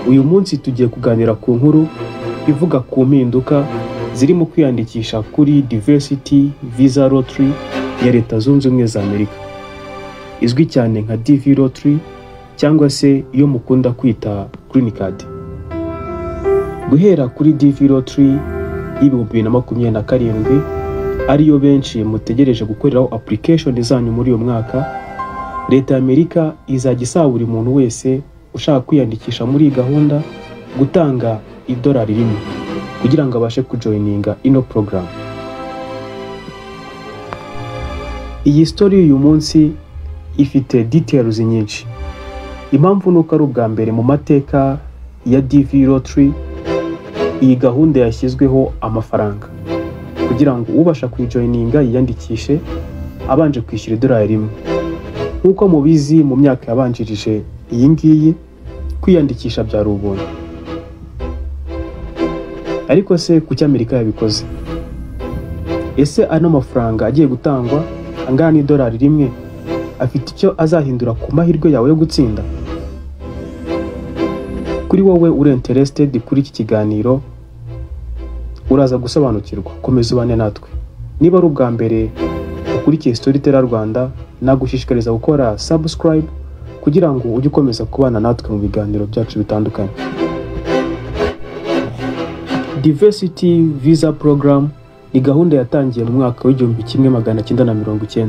Uyu munsi tugiye kuganira ku nkuru ivuga ku mpinduka ziri mu kwiyandikisha kuri Diversity Visa Lottery ya Leta Zunze Ubumwe za Amerika, izwi cyane nka DV Lottery cyangwa se iyo mukunda kwita Green Card. Guhera kuri DV Lottery y'2027, ariyo benshi mutegereje gukoreraho application zanyu muri uyu mwaka, Leta ya Amerika izajya isaba buri muntu wese ushaka kwiyandikisha muri iyi gahunda gutanga $1 kugira ngo abashe kujoininga ino program. Iyi story y'uyu munsi ifite details nyinshi. Impamvu nuko ari ubwa mbere mu mateka ya DV Lottery iyi gahunda yashyizweho amafaranga kugira ngo ubasha kuyijoininga yiyandikishe abanje kwishyura $1. Nk'uko mubizi, mu myaka yabanjirije iyi ngiyi kwiyandikisha byari ubuntu. Ariko se kuki Amerika yabikoze? Ese ano mafaranga agiye gutangwa angana n'$1 afite icyo azahindura ku mahirwe yawe yo gutsinda? Kuri wowe uri interested kuri iki kiganiro uraza gusobanukirwa, komeza ubane natwe. Niba ari ubwa mbere ukurikiye Storyteller Rwanda, nagushishikariza gukora subscribe kugira ngo ujye ukomeza kubana natwe mu biganiro byacu bitandukanye. Diversity Visa Program ni gahunda yatangiye mu mwaka w'1990.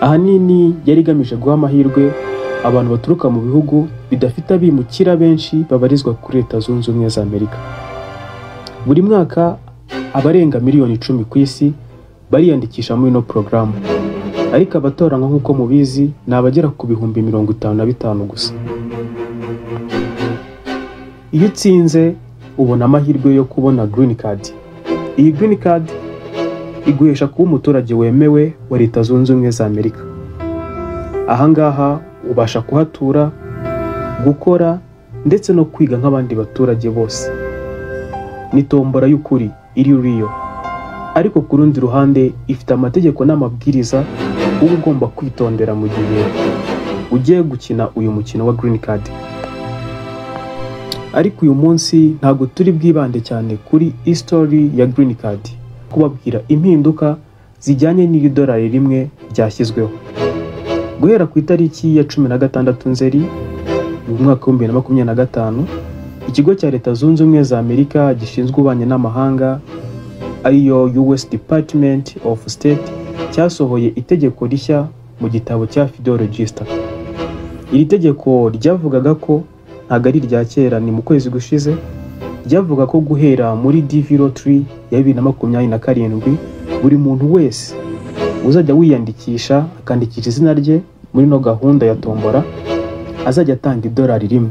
Ahanini yari igamije guha amahirwe abantu baturuka mu bihugu bidafite abimukira benshi babarizwa kuri Leta Zunze Ubumwe za Amerika. Buri mwaka abarenga miliyoni 10 ku isi bariyandikisha muri ino porogaramu, ariko abatoranywa nk'uko mubizi ni abagera ku 55,000 gusa. Iyo utsinze ubona amahirwe yo kubona Green Card. Iyi Green Card iguhesha kuba umuturage wemewe wa Leta Zunze Ubumwe za Amerika. Ahangaha ubasha kuhatura, gukora ndetse no kwiga nk'abandi baturage bose. Ni tombora y'ukuri iri real, ariko ku rundi ruhande ifite amategeko n'amabwiriza uba ugomba kwitondera mu gihe ugiye gukina uyu mukino wa Green Card. Ariko uyu munsi ntabwo turi bwibande cyane kuri history ya Green Card, kubabwira impinduka zijyanye n'iri $1 ryashyizweho. Guhera ku itariki ya 16 Nzeri mu mwaka wa 2025, ikigo cya Leta Zunze Ubumwe za Amerika gishinzwe ububanyi n'amahanga ariyo US Department of State cyasohoye itegeko rishya mu gitabo cya Federal Register. Iri tegeko ryavugaga ko, ntabwo ari irya kera, ni mu kwezi gushize, ryavuga ko guhera muri DV Lottery ya 2027 buri muntu wese uzajya wiyandikisha akandikisha izina rye muri no gahunda ya tombora azajya atanga $1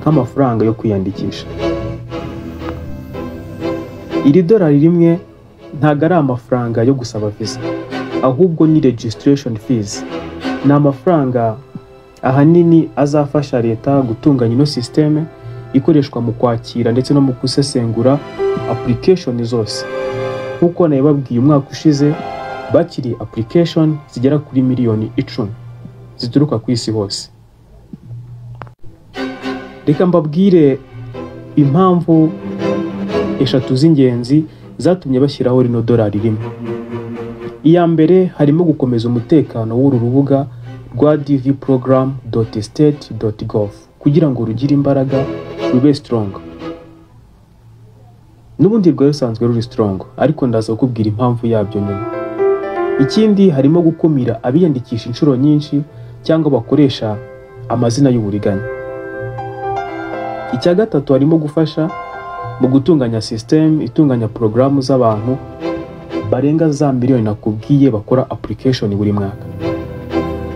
nk'amafaranga yo kwiyandikisha. Iri $1 ntabwo ari amafaranga yo gusaba visa, ahubwo ni registration fees. Ni amafaranga ahanini azafasha leta gutunganya ino systeme ikoreshwa mu kwakira ndetse no mu gusesengura application zose. Nk'uko nabibabwiye umwaka ushize, bakiriye application zigera kuri miliyoni 10 zituruka ku isi hose. Reka mbabwire impamvu 3 z'ingenzi zatumye bashyiraho rino $1. Iya mbere harimo gukomeza umutekano w'uru rubuga rwa dvprogram.state.gov kugira ngo rugire imbaraga, rube strong. N'ubundi rwari rusanzwe ruri strong, ariko ndaza kukubwira impamvu yabyo nyuma. Ikindi harimo gukumira abiyandikisha inshuro nyinshi cyangwa bakoresha amazina y'uburiganya. Icya gatatu harimo gufasha mu gutunganya system itunganya porogaramu z'abantu barenga za miliyoni nakubwiye bakora application buri mwaka.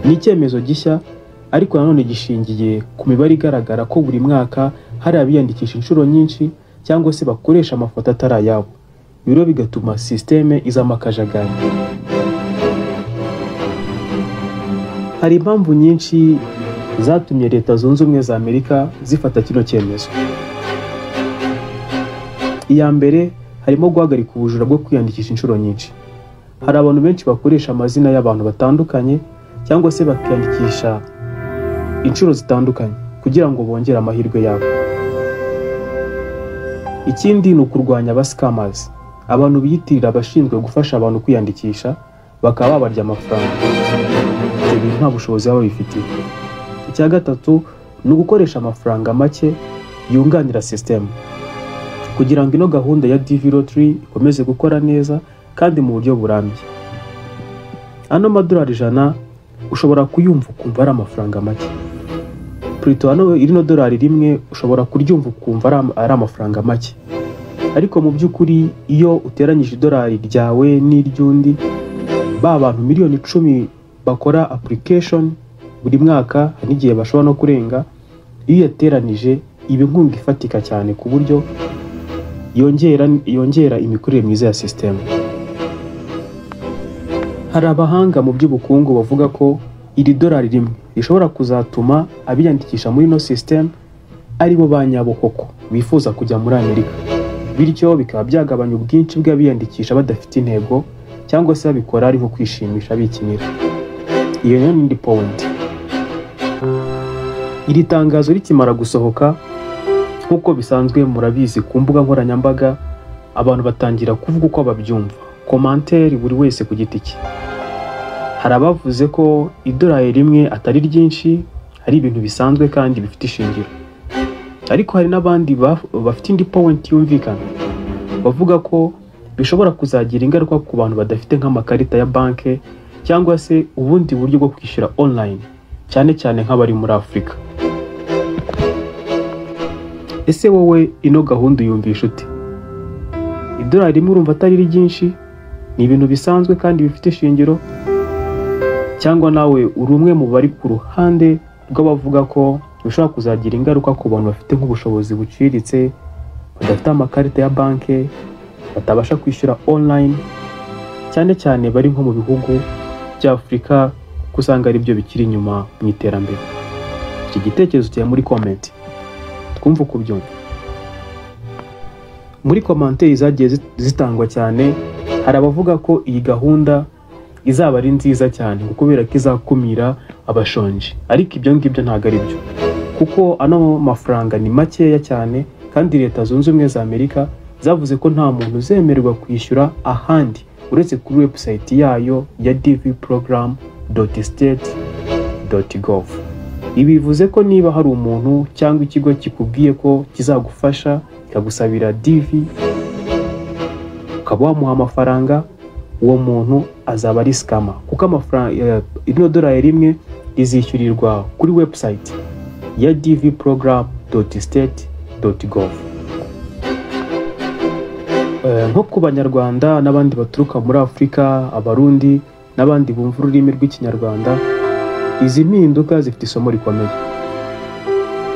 Ni icyemezo gishya, ariko nanone gishingiye ku mibare igaragara ko buri mwaka hari abiyandikisha inshuro nyinshi cyangwa se bakoresha amafoto atari ayabo. Biro bigatuma systeme izamo akajagari. Hari impamvu nyinshi zatumye Leta Zunze Ubumwe za Amerika zifata kino cyemezo. Iya mbere harimo guhagarika ubujura bwo kwiyandikisha inshuro nyinshi. Hari abantu benshi bakoresha amazina y'abantu batandukanye cyangwa se bakiyandikisha inshuro zitandukanye kugira ngo bongere amahirwe yabo. Ikindi ni ukurwanya abascammers, abantu biyitirira abashinzwe gufasha abantu kwiyandikisha bakaba babarya amafaranga. Ibyo bintu nta bushobozi baba babifitiye. Icya gatatu ni ugukoresha amafaranga make yunganira sisitemu kugira ngo ino gahunda ya DV Lottery ikomeze gukora neza kandi mu buryo burambye. Ano madolari 100 ushobora kuyumva ukumva ari amafaranga make. Plutôt hano irino dolari rimwe ushobora kuryumva ukumva ari amafaranga make, ariko mu by'ukuri iyo uteranyije idolari ryawe n'iry'undi, ba bantu miliyoni 10 bakora application buri mwaka, hari n'igihe bashobora no kurenga, iyo uyateranije iba inkunga ifatika cyane ku buryo yongera imikorere myiza ya sisitemu. Hari abahanga mu by'ubukungu bavuga ko iri dolari rimwe rishobora kuzatuma abiyandikisha muri ino sisitemu ari bo ba nyabo koko bifuza kujya muri Amerika, bityo bikaba byagabanya ubwinshi bw'abiyandikisha badafite intego cyangwa se babikora ari nko kwishimisha, bikinira. Iyo nayo ni indi point. Iri tangazo rikimara gusohoka, nk'uko bisanzwe murabizi, ku mbuga nkoranyambaga abantu batangira kuvuga uko babyumva, commentaire buri wese ku giti cye. Hari abavuze ko idolari rimwe atari ryinshi, ari ibintu bisanzwe kandi bifite ishingiro, ariko hari n'abandi bafite indi point yumvikana, bavuga ko bishobora kuzagira ingaruka ku bantu badafite nk'amakarita ya banki cyangwa se ubundi buryo bwo kwishyura online, cyane cyane nk'abari muri Afurika. Ese wowe ino gahunda uyumvisha ute? Idolari rimwe urumva atari ryinshi, ni ibintu bisanzwe kandi bifite ishingiro, cyangwa nawe uri umwe mu bari ku ruhande rw'abavuga ko bishobora kuzagira ingaruka ku bantu bafite nk'ubushobozi buciriritse, badafite amakarita ya banki, batabasha kwishyura online, cyane cyane bari nko mu bihugu bya Afurika, kuko usanga ari byo bikiri inyuma mu iterambere? Iki gitekerezo cyawe muri comment, twumve uko ubyumva. Muri commentaire zagiye zitangwa cyane, hari abavuga ko iyi gahunda izaba ari nziza cyane kubera ko izakumira abashonji, ariko ibyo ngibyo ntabwo ari byo, kuko ano mafaranga ni makeya cyane, kandi Leta Zunze Ubumwe za Amerika zavuze ko nta muntu uzemererwa kwishyura ahandi uretse kuri website yayo ya dvprogram.state.gov. Ibi bivuze ko niba hari umuntu cyangwa ikigo kikubwiye ko kizagufasha kikagusabira DV, ukaba wamuha amafaranga, uwo muntu azaba ari scammer, kuko amafaranga, ino dolari rimwe rizishyurirwa kuri website ya dvprogram.state.gov. Nko ku Banyarwanda n'abandi baturuka muri Afurika, Abarundi n'abandi bumva ururimi rw'Ikinyarwanda, izi mpinduka zifite isomo rikomeye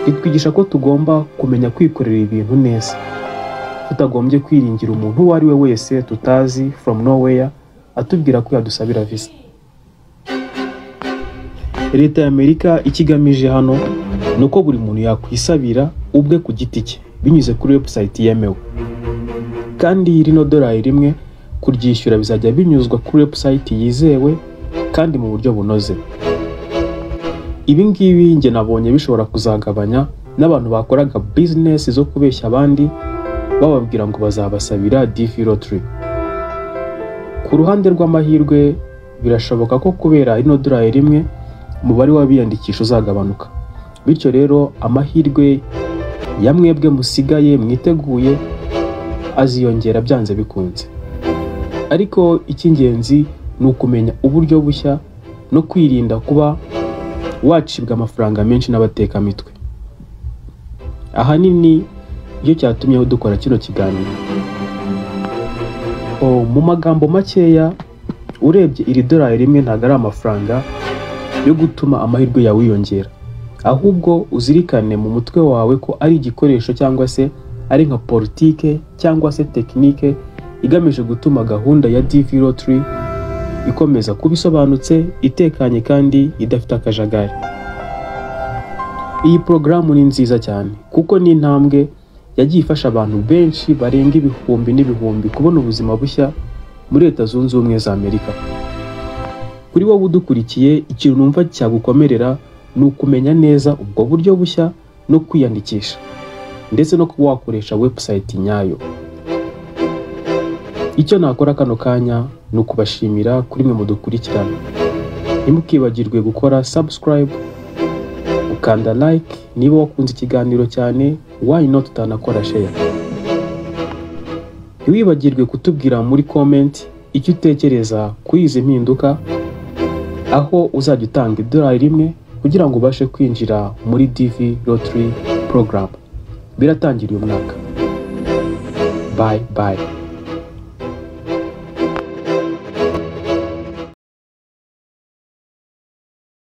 ritwigisha ko tugomba kumenya kwikorera ibintu neza, tutagombye kwiringira umuntu uwo ari we wese tutazi from nowhere atubwira ko yadusabira visa. Leta ya Amerika icyo igamije hano ni uko buri muntu yakwisabira ubwe ku giti cye binyuze kuri website yemewe, kandi rino dolari rimwe kuryishyura bizajya binyuzwa kuri website yizewe kandi mu buryo bunoze. Ibi ngibi njye nabonye bishobora kuzagabanya n'abantu bakoraga business zo kubeshya abandi bababwira ngo bazabasabira DV Lottery. Ku ruhande rw'amahirwe, birashoboka ko kubera rino dolari rimwe umubare w'abiyandikisha uzagabanuka, bityo rero amahirwe ya mwebwe musigaye mwiteguye aziyongera byanze bikunze. Ariko icy'ingenzi ni ukumenya uburyo bushya no kwirinda kuba wacibwa amafaranga menshi n'abatekamitwe. Ahanini iyo cyatumyeho dukora kino kiganiro. Mu magambo makeya, urebye iri dolari rimwe ntabwo ari amafaranga yo gutuma amahirwe yawe yiyongera, ahubwo uzirikane mu mutwe wawe ko ari igikoresho cyangwa se ari nka politike cyangwa se tekinike igamije gutuma gahunda ya DV Lottery ikomeza kuba isobanutse, itekanye kandi idafite akajagari. Iyi porogaramu ni nziza cyane kuko ni intambwe yagiye ifasha abantu benshi barenga ibihumbi n'ibihumbi kubona ubuzima bushya muri Leta Zunze Ubumwe za Amerika. Kuri wowe udukurikiye, ikintu numva cyagukomerera ni ukumenya neza ubwo buryo bushya no kwiyandikisha. ndetse no kuba wakoresha website nyayo. Icyo nakora kano kanya ni ukubashimira kuri mwe mudukurikirana. Ntimukibagirwe gukora subscribe, ukanda like niba wakunze ikiganiro cyane, why not utanakora share. Ntiwibagirwe kutubwira muri comment icyo utekereza kuri izi mpinduka, aho uzajya utanga $1 kugira ngo ubashe kwinjira muri DV Lottery Program. Biratangira uyu mwaka. Bye bye.